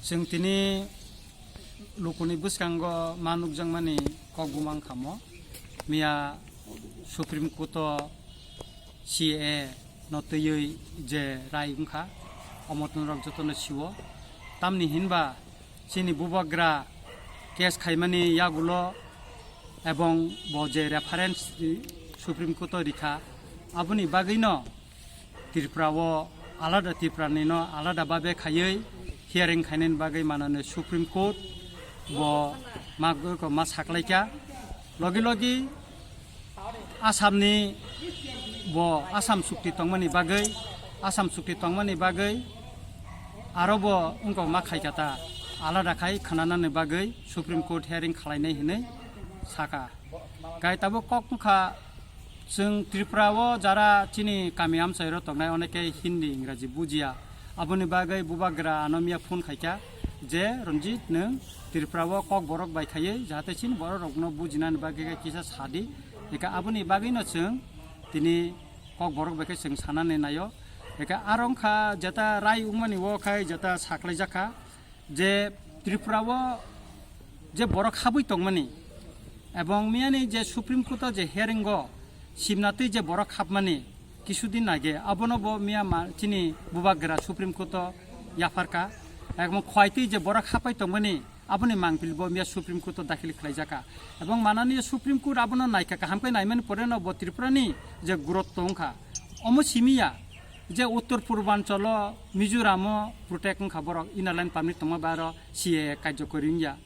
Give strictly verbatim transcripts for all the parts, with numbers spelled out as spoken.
Chwng tini lukuni bwskango ma nukjakmani kok bumang khamo, miya Supreme Court o C A no twiwi je rai wngkha, omo norok jotono siwo. Tamni hinba chini bubagra case khaimani yagulo ebong bo je reference Supreme Court o rikha, aboni bagwino Tripura o alada, Tripura ni no alada babe khaiwi hearing khainani bagwi manani Supreme Court bo ma, ma saklaikha. Logi logi Assam ni bo Assam chukti tongmani bagwi, Assam chukti tongmani bagwi aro bo wngkok ma khaikha ta, alada khai khwnanani bagwi Supreme Court hearing khwlainai hinwi sakha. Kai tabuk kok wngkha, chwng Tripura o jara chini kami amchairo tongnai, oneke Hindi, Ingraji bujiya. Aboni bagwi bubagra ano miya phone khaikha je, "Ranjit, nwng Tripura o kok borok bai khaiwi jahate chini borok rokno bujinani bagwi khe kisa sadi." Eka aboni bagwino chwng tini kok borok bai khe chwng sanani naio. Eka aro wngkha jeta rai wngmani o khai jeta saklaijakha. Je Tripura o je borok habwi tongmani ebong miyani je Supreme Court o je hearing o simnatwi je borok habmani kisudin age, abono bo miya ma chini bubagra Supreme Court o yapharkha, ebong khwaitwi je borok hapai tongmani aboni mangpili bo miya Supreme Court o dakhil khlaijakha, ebong manani Supreme Court abono naikha, kaham khe naimani poreno bo Tripura ni je gurotto wngkha, omo simiya. Je Uttor Purbanchalo, Mizoramo protect wngkha borok, inner line permit tongma bai aro C A A karjokori wngya.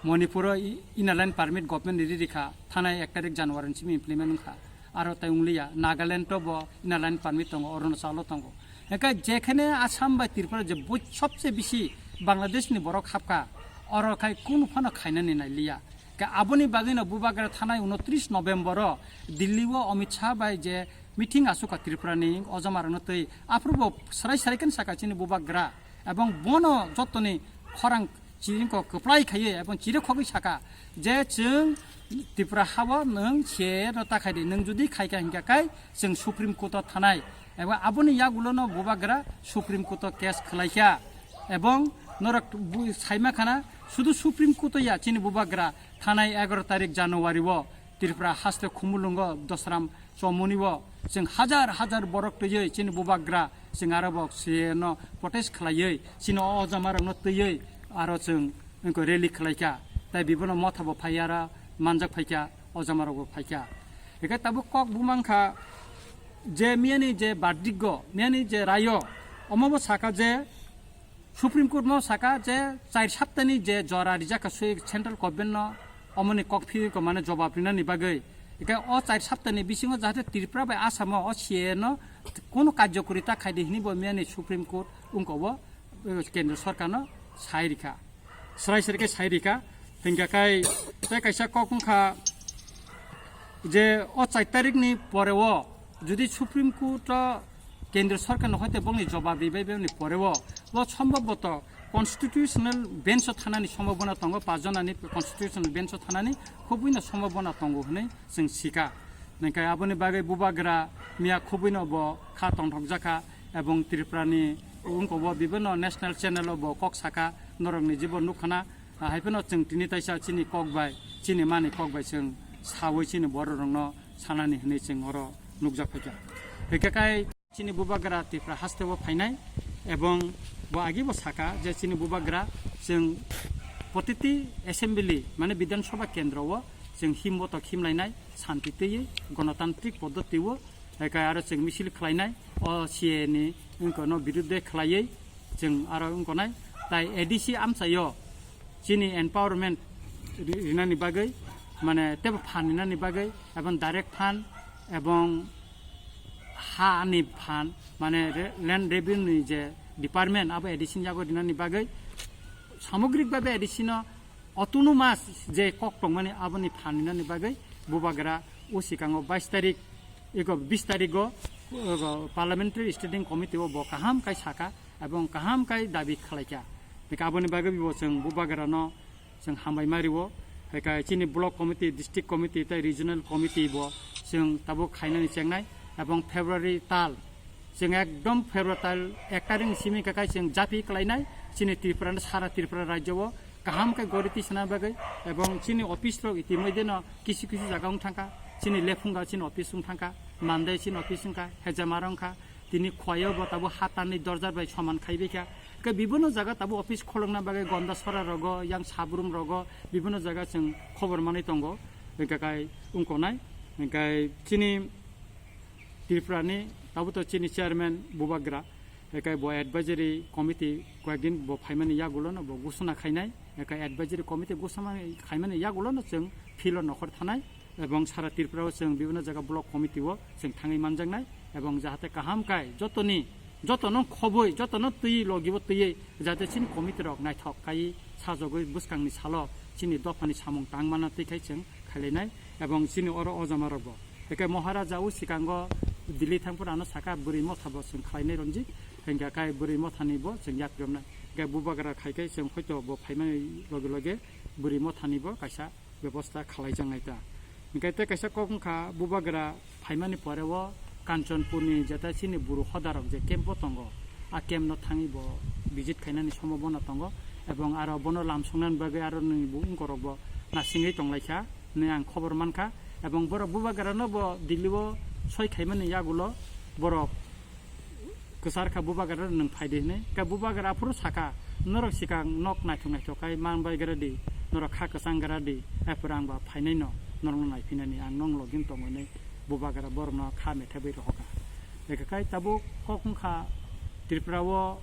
Manipuro i-, inner line permit government ni riri kha, thanai ek tarik January ni simi implement wngkha. Aro tai wngliya, Nagaland o bo inner line permit tongo, Arunachal o tongo. Hingkhe jekhene Assam bai Tripura je boi sobse bisi Bangladesh ni borok hapkha, oro khai kunu phano khainani nailiya. Khe aboni bagwino bubagra thanai unotris November o Delhi o Amit Shah bai je meeting asukha Tripura ni ojamarokno twi, aphuru bo srai srai khe saka chini bubagra, ebong bono jotoni khorang chini ko kwplai khaiwi ebong chiri khogwi saka je, "Chwng Tripura hao nwng se no ta khai di, nwng jodi khai kha hingkha kai chwng Supreme Court o thanai." Ebong aboni yagulo no bubagra Supreme Court o case khwlaikha, ebong norok bu-, saima khana sudu Supreme Court o ya, chini bubagra thanai egaroh tarik January o Tripura haste Khumulwngo Dosram Chomoni o chwng hajar hajar borok twiwi chini bubagra chwng aro bo se no protest khlaiwi chini o ojamarokno twiwi aro chwng wngkha rally khlaikha, tai bibono motha bo phaiya ra manjak phaikha, ojamarok bo phaikha. Hingkhe tabuk kok bumang kha je miyani je verdict o, miyani je rayo, omo bo saka je Supreme Court no saka je char saptani je jora rijak kha swi central government no omoni kok phirwi ko mane jobab rinani bagwi. Eka o char saptani bisingo jahate Tripura bai Assam o, o C A A no kunu karjokori ta khaidi hini bo miyani Supreme Court wngko bo, eh, kendra sorkar no sai rikha. Srai srai khe sai rikha. Hingkha kai tei kaisa kok wngkha je o char tarik ni pore o jodi Supreme Court o kendra sorkar no hoite bongni jobab ribai bini pore o, bo sombobboto constitutional bench o thanani sombobona tongo, pach jonani constitutional bench o thanani khubui no sombobona tongo hinui chwng sika. Nangkhe aboni bagwi bubagra miya khubui no bo kha tongthokjakha ebong Tripura ni wngko bo bibinno national channel o bo kok saka, norokni jibo nukkhana, ah, hai phano chwng tini taisa chini kok bai, chini mani kok bai chwng sawi chini borok rokno sanani hinui chwng oro nukjak phaikha. Hingkhe kai chini bubagra Tripura haste o phainai ebong bo agi bo saka je chini bubagra chwng protiti assembly mane Bidhan Sabha kendro o chwng himbotok himlainai santi twiwi gonotantrik poddoti o, hai kai aro chwng misil khlainai o C A A ni wngkha no birudde khlaiwi chwng aro wngkha nai tai A D C amchaio chini empowerment ri-, rinani bagwi, mane tebo phan rinani bagwi, ebong direct phan, ebong ha ni phan, mane re-, land revenue ni je department abo A D C ni yago rinani bagwi, samogrik babe A D C no autonomous je kok tongmani aboni phan rinani bagwi bubagra o sikango bais tarik, ego bis tarigo, ego parliamentary standing committee o bo kaham kai saka, ebong kaham kai dabi khlaikha. Hingkhe aboni bagwi bo chwng bubagrano chwng hambai ma rio. Hingkhe chini block committee, district committee tei regional committee bo chwng tabuk khainani chengnai, ebong February tal chwng ekdom February tal ek tarik ni simi khe kai chwng japi klainai, Chini Tripura no sara Tripura rajyo o kaham khe gori tisana bagwi, ebong chini office rok itimodhye no kisu kisu jaga wng thangkha, chini Lephunga chini office wng thangkha, Mandai chini office wngkha, Hejamara wngkha, tini Khowai o bo tabuk ha tanwi dorjar bai soman khaibaikha. Khe bibinno jaga tabuk office kholokna bagwi Gondasora rogo, yang Sabrum rogo, bibinno jaga chwng khobor manwi tongo. Hwnkhe kai wngkonai, hwnkhe chini Tripura ni tabuk to chini chairman Bubagra, hwnkhe bo advisory committee koyekdin bo phaimani yagulo no bo gusuna khainai, hwnkhe advisory committee gusuna khaimani yagulo no chwng field o nokhor thanai. Ebong sara Tripura o chwng bibinno jaga block committee o chwng thangwi manjaknai, ebong jahate kaham kai jotoni, jotono khoboi, jotono twi logi bo twiwi jahate chini committee rok naithok kai sajagwi bwskangni salo chini dophani samung tangmano twi khai chwng khailainai, ebong chini oro ojama rok bo. Hwnkhe Maharaja o sikango Delhi thangphuru ano saka bwrwi motha bo chwng khlainai Ranjit, hwnkhe kai bwrwi mothani bo chwng yakrwmnai. Hwnkhe Bubagra khai khe chwng hoito bo phaimani loge loge bwrwi mothani bo kaisa bebosta khalaijaknai ta. Hwnkhe tei kaisa kok wngkha, Bubagra phaimani pore o Kanchanpurni jeta chini buru hodarok je camp o tongo, a camp no thangwi bo visit khainani sombhabona tongo, ebong aro bono lamsoknani bagwi aro nini bo wngkorok bo nasingwi tonglaikha hinwi ang khobor mankha, ebong borok Bubagra no bo Delhi o soi khaimani yagulo borok kwchar kha Bubagra nwng phai di hinwi. Khe Bubagra aphuru saka, "Norok sikang nok naithok naithok khai man bai gra di, norok kha kwchang gra di, aphuru ang ba phainai no, norok no naiphinani ang nong login tongo," hinwi Bubagra borok no kha methebwi rohor kha. Ekha khai tabuk kok wngkha Tripura o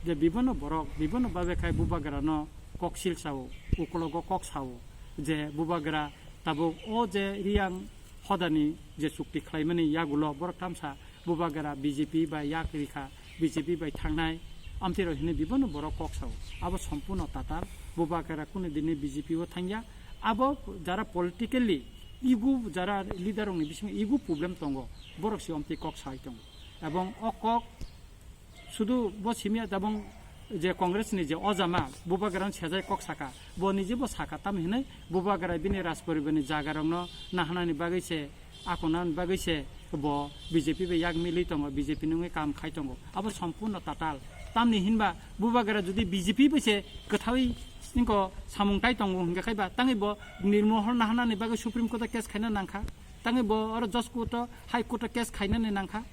je bibinno borok, bibinno babe khai Bubagra no kok sil sao, ukologo kok sao, je Bubagra tabuk o je Riyang hodani je chukti khlaimani yagulo borok tamsa Bubagra B J P bai yak rikha, B J P bai thangnai, amtwi rok hinwi bibinno borok kok sao. Abo sompurno tatal, Bubagra kunu dini B J P o thangya. Abo jara politically ego, jara leader rokni bisingo ego problem tongo, borok se amtwi kok sai tongo. Ebong o kok sudu bo simiya tabung je Congress ni je ojama Bubagra sejai kok saka, bo nije bo saka tam hinai Bubagra bini Rajporibar ni jaga rok no nahanani bagwi se, akonani bagwi se bo B J P bai yak milwi tongo, B J P nungwi kam khai tongo, abo sompurno tatal. Tamni hinba Bubagra jodi B J P bai se kwthawi ingko samung tai tongo hingka khai ba tangwi bo Nirmohol nahanani bagwi Supreme Court o case khaina nangkha. Tangwi bo oro Judge Court o, High Court o case khainani nangkha.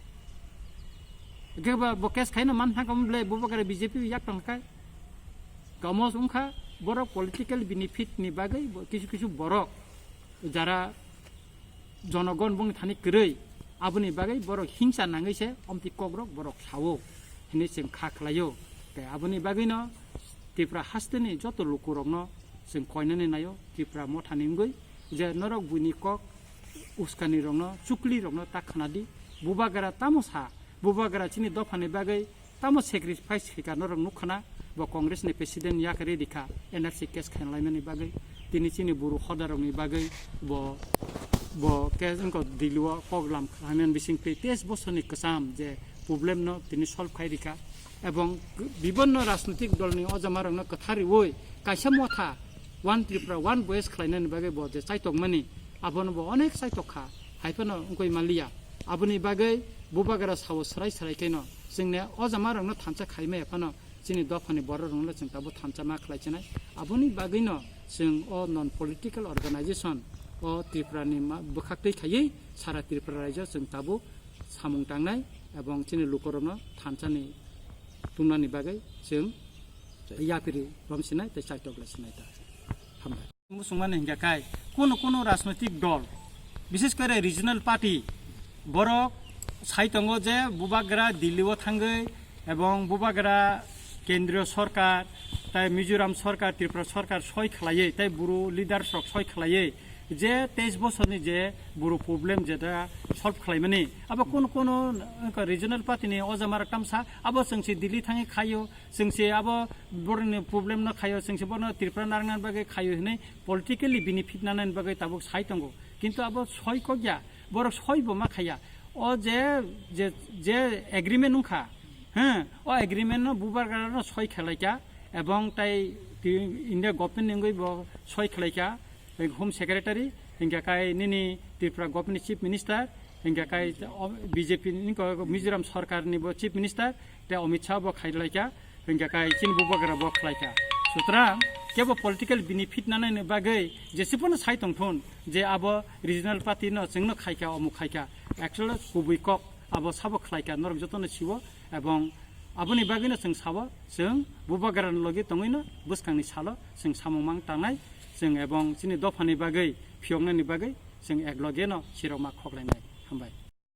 Hingke ba bo case khaina man thangkha, omo ble Bubagra B J P yak tong khai. Kamo wngkha borok political benefit ni bagwi bo kisu kisu borok jara jonogon bongni thani kwrwi, aboni bagwi borok hingsa nangwi se omtwi kokrok borok sao hinwi chwng kha khlaio. Tei aboni bagwino Tripura hasteni joto lukurokno chwng koinani naio, Tripura mothani wngwi je norok buini kok uskanirokno, chuklirokno ta khna di. Bubagra tamo sa, Bubagra chini dophani bagwi tamo sacrifice khaika norok nukha na, bo Congress ni president yak redi kha N R C case khainlaimani bagwi, tini chini buru hodarokni bagwi bo, bo case wngkha Delhi o kok lam khlaimani bising tei teis bosorni kwcham je problem no tini solve khai rikha, ebong bibinno rajnitik dolni ojamarokno kwthar riwi kaisa motha One Tripura, One Voice khlainani bagwi bo je chaitokmani, abono bo onek chaitok kha, hai phano wngkoi manliya. Aboni bagwi Bubagra sao swrai swrai khaino chwngni ojamarokno thansa khaimaya phano chini dophani bororokno chwng tabuk thansa ma khlai chinai. Aboni bagwino chwng o non political organization o Tripura ni ma-, bwkhak twi khaiwi sara Tripura rajyo chwng tabuk samung tangnai ebong chini lukurokno thansani tumnani bagwi chwng yapiri romsinai tei chaitok lai sinai ta. Hambai. Muchungmani hingka kai, kono kono rajnoitik dol, bishes kore regional party, borok sai tongo je Bubagra Delhi o thangwi ebong Bubagra kendriyo sorkar, tai Mizoram sorkar, Tripura sorkar soi khlaiwi, tai buru leaders rok soi khlaiwi, je teis bosorni je buru problem jeta solve khlaimani, abo kono kono, eh, regional party ni ojamarok tamsa, abo chwngsi Delhi thangwi khaio, chwngsi abo boroni problem no khaio, chwngsi bono Tripura narwkna bagwi khaio hinwi politically benefit nanani bagwi tabuk sai tongo. Kintu abo soi kokya, borok soi bo ma khaya. O je, je, je agreement wngkha, he, o agreement no Bubagra no soi khlaikha, ebong tai ti-, India government ni wngwi bo soi khlaikha, Home Secretary, hingkha kai nini Tripura government ni Chief Minister, hingkha kai o B J P ni ko Mizoram sorkar ni bo Chief Minister, te Amit Shah bo khailai kha, Hingkha kai chini bubagra bo khlaikha. Sutrang kebo political benefit nanani bagwi jesiphano sai tongthun je abo regional party no chwngno khaikha, omo khaikha. Actually kubui kok abo sabo khlaikha, norok jotono siwo, ebong aboni bagwino chwng sabo, chwng bubagra logi tongwino bwskangni salo chwng samung mang tangnai, chwng ebong chini dophani bagwi phiyoknani bagwi chwng eklogeno sirok ma khoklainai. Hambai.